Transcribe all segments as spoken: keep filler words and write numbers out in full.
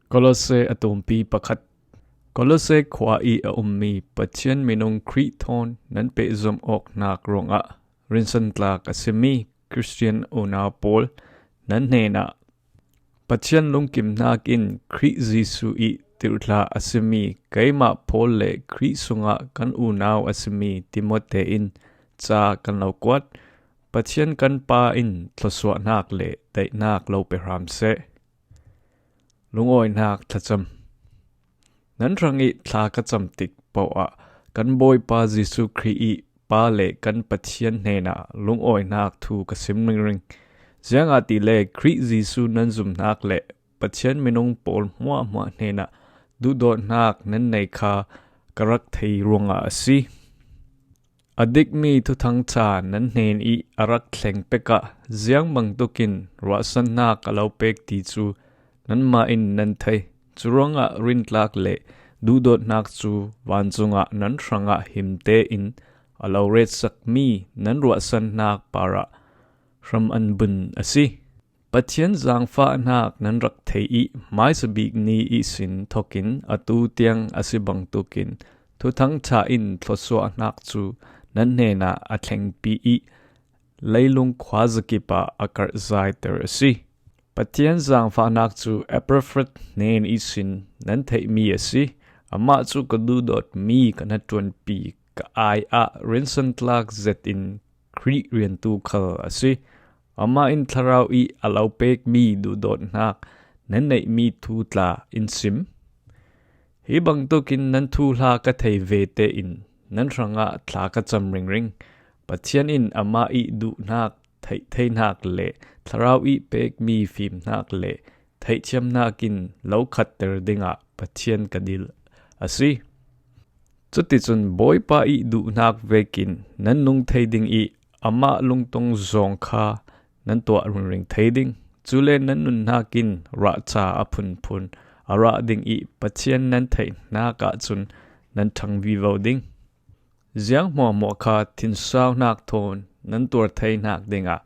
Kolose a tumpi pakhat. Kolose khua i a ummi Pathian minung Khrih thawn nan pehzom awknak ruangah rinsantlak a simi Khristian unau pawl, nan hnenah Pathian lungkimnak in Khrih Jesuh i tirhthlah a simi keimah Paul le Khrih sungah kan unau a simi Timote in ca kan lo kuat. Pathian kan Pa in thluasuahnak le daihnak lo pe hram seh. Lungawinak thlacam. Nan hrang i thla ka cam tik paoh ah kan Bawipa Jesuh Khrih i Pa le kan Pathian hnenah lungawinak thu ka sim ringring. Ziangahtile Khrih Jesuh nan zumnak le Pathian minung pawl hmuahhmuah hnenah duhdawtnak nan nei kha ka rak thei ruangah a si. A dikmi Thuthang ṭha nan hnen i a rak thleng pekah ziang bangtukin ruahsannak a lo pek ti cu nanmah in nan thei. Curuangah rintlak le duhdawtnak cu vancungah nan hrangah himte in a lo retsakmi nan ruahsannak parah hram an bun a si. Pathian zaangfahnak nan rak thei i hmaisabik ni ihsin thokin atu tiang a si bangtukin Thuthang ṭha in thluasuahnak cu nan hnenah a thlengpi i leilung khuazakip ah a karhzaiter a si. Pathian zaangfahnak cu Epafras hnen ihsin nan theihmi a si. Amah cu ka duhdawtmi ka hnaṭuanpi ka ai ah rinsantlak zetin Khrih riantu khal a si. Amah in thlarau i a lo pekmi duhdawtnak nan neihmi thu tla in sim. Hi bangtukin nan thuhla ka thei ve tein nan hrangah thla ka cam ringring. Pathian in amah i duhnak, theihtheinak le thlarau i pekmi fimnak le theihthiamnak in lo khatter dingah Pathian ka dil a si. Cuticun Bawipa i duhnak vekin nan nung thei ding i amah lungtong zawng kha nan tuah ringring thei ding. Cule nan nunnak in rahca a phunphun a rah ding i Pathian nan theihnak ahcun nan ṭhang vivo ding. Ziang hmuahhmuah kha thinsaunak thawn nan tuar theinak dingah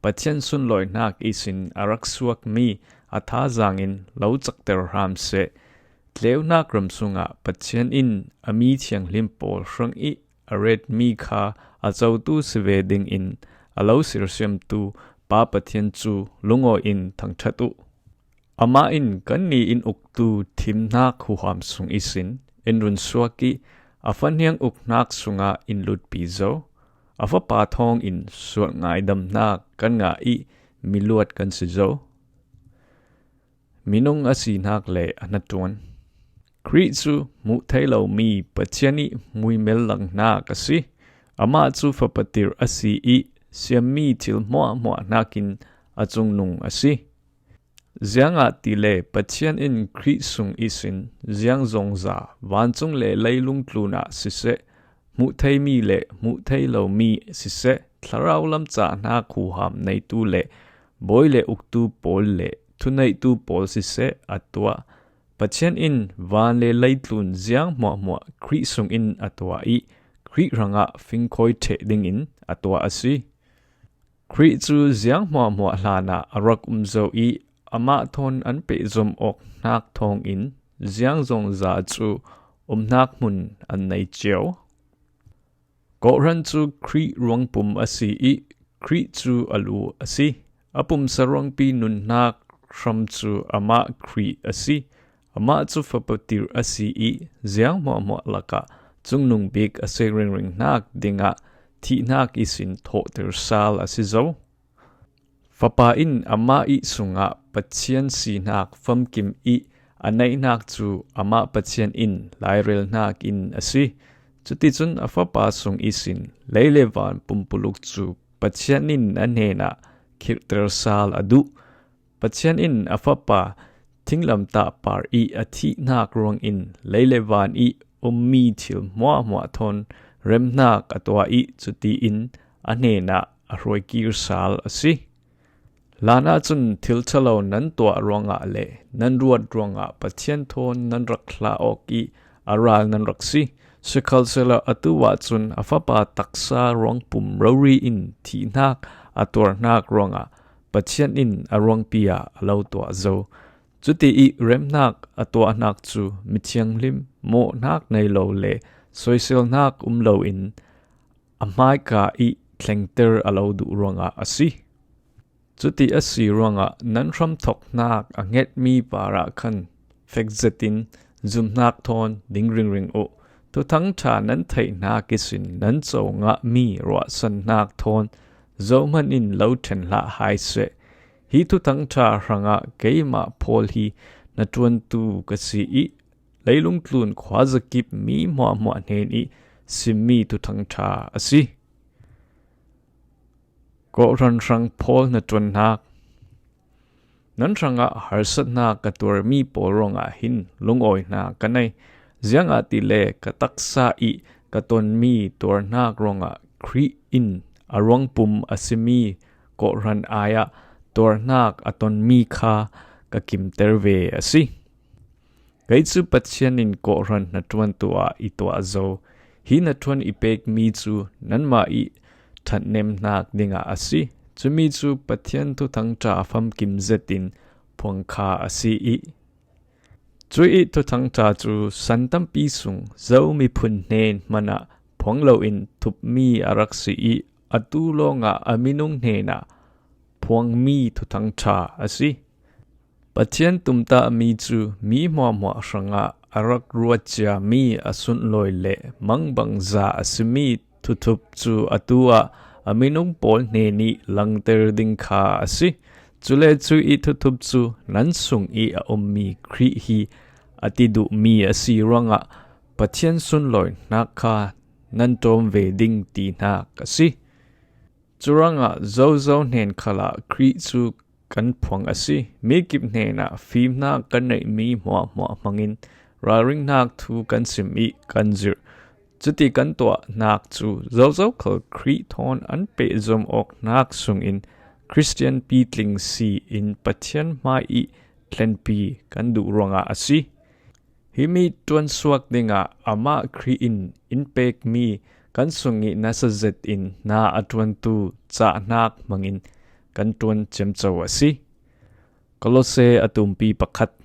Pathian sunlawinak ihsin a rak suakmi a thazaang in lo cakter hram seh. Tleunak ram sungah Pathian in a mi thianghlim pawl hrang i a retmi kha a cotu si ve dingin a lo sersiamtu Pa Pathian cu lungawi in thangṭhat uh. Amah in kannih in uktu thimnak huham sung ihsin in run suak i a fahniang uknak sungah in lutpi zo. A Fapa thawngin sual ngaidamnak kan ngah i miluat kan si zo. Minung a sinak le a hnaṭuan. Khrih cu hmuh thei lomi Pathian i muimel langnak a si. Amah cu fapatir a si i siammi thil hmuahhmuah hnakin a cungnung a si. Ziangahtile Pathian in Khrih sung ihsin ziang zongza vancung le leilung tlunah siseh, hmuh theimi le hmuh thei lomi siseh, thlarau lam cahnak huham neitu le bawi le uktu pawl le thuneitu pawl siseh a tuah. Pathian in van le leitlun ziang hmuahhmuah Khrih sungin a tuah i Khrih hrangah fingkhawi ṭheh dingin a tuah a si. Khrih cu ziang hmuahhmuah hlanah a rak um zo i amah thawn an pehzom awk hnak thawngin ziang zongza cu umhnak hmun an nei cio. Kawhhran cu Khrih ruangpum a si i Khrih cu a lu a si. A pumsa ruangpi nunnak hram cu amah Khrih a si. Amah cu fapatir a si i ziang hmuahhmuah lakah cungnung bik a si ringring hnak dingah thihnak ihsin thawhter sal a si zo. Fapa in amah i sungah Pathian sinak famkim i a neihnak cu amah Pathian in lairelhnak in a si. Cuticun a Fapa sung ihsin lei le van pumpuluk cu Pathian in a hnenah khirhter sal a duh. Pathian in a Fapa thinglamtah par i a thihnak ruangin lei le van i ummi thil hmuahhmuah thawn remhnak a tuah i cutiin a hnenah a hruaikir sal a si. Hlanah cun thil ṭhalo nan tuah ruangah le nan ruat ruangah Pathian thawn nan rak hlah awk i a ral nan rak si. Sikhalsehla atu ahcun a Fapa taksa ruangpum rori in thihnak a tuarhnak ruangah Pathian in a ruangpi ah a lo tuah zo. Cuti ih remhnak a tuahnak cu mithianghlim mawhnak nei lo le soiselhnak um loin a hmaika ih thlengter a lo duh ruangah a si. Cuti a si ruangah nan hramthawknak a ngetmi parah khan fek zetin zumhnak thawn ding ringring uh. Thuthang ṭha nan theihnak ihsin nan co ngahmi ruahsannak thawn zohman in lo ṭhen hlah hai seh. Hi Thuthang ṭha hrangah keimah Paul hi hnaṭuantu ka si ih leilung tlun khuazakip mi hmuahhmuah hnen ih simmi Thuthang ṭha a si. Kawhhran hrang Paul hnaṭuannak. Nan hrangah harsatnak ka tuarmi pawl ruangah hin lungawi hna ka nei. Ziangahtile ka taksa ih ka tonmi tuarnak ruangah Khrih in a ruangpum a simi kawhhran ai-ah tuarnak a tonmi kha ka kimter ve a si. Kei cu Pathian in kawhhran hnaṭuantu ah i tuah zo. Hi hnaṭuan i pekmi cu nanmah ih ṭhatnemhnak dingah a si. Cumi cu Pathian Thuthang ṭha famkim zetin phuang kha a si ih, cuih Thuthang ṭha cu san tampi sung Zo miphun hnen hmanah phuang loin thupmi a rak si ih, atu lawngah a minung hnenah phuangmi Thuthang ṭha a si. Pathian tumtahmi cu mi hmuahhmuah hrangah a rak ruat ciami a sunhlawi le mangbangza a simi thuthup cu atu ah a minung pawl hnenih langter ding kha a si. Cule cuih thuthup cu nan sung ih a ummi Khrih hi a ti duhmi a si ruangah Pathian sunlawinak kha nan ṭawm ve ding tinak a si. Curuangah zozo hnen khalah Khrih cu kan phuang a si. Mikip hnenah fimnak kan neihmi hmuahhmuah hmangin ralringnak thu kan sim ih kan zirh. Cuti kan tuahnak cu zozo khal Khrih thawn an pehzom awknak sungin Khristian pitling si in Pathian hmai ih thlenpi kan duh ruangah a si. Himi ṭuansuak dingah amah Khrih in in pekmi kan sung ih nasa zetin hna a ṭuantu cahnak hmangin kan ṭuan ciamco a si. Kolose a tumpi pakhat.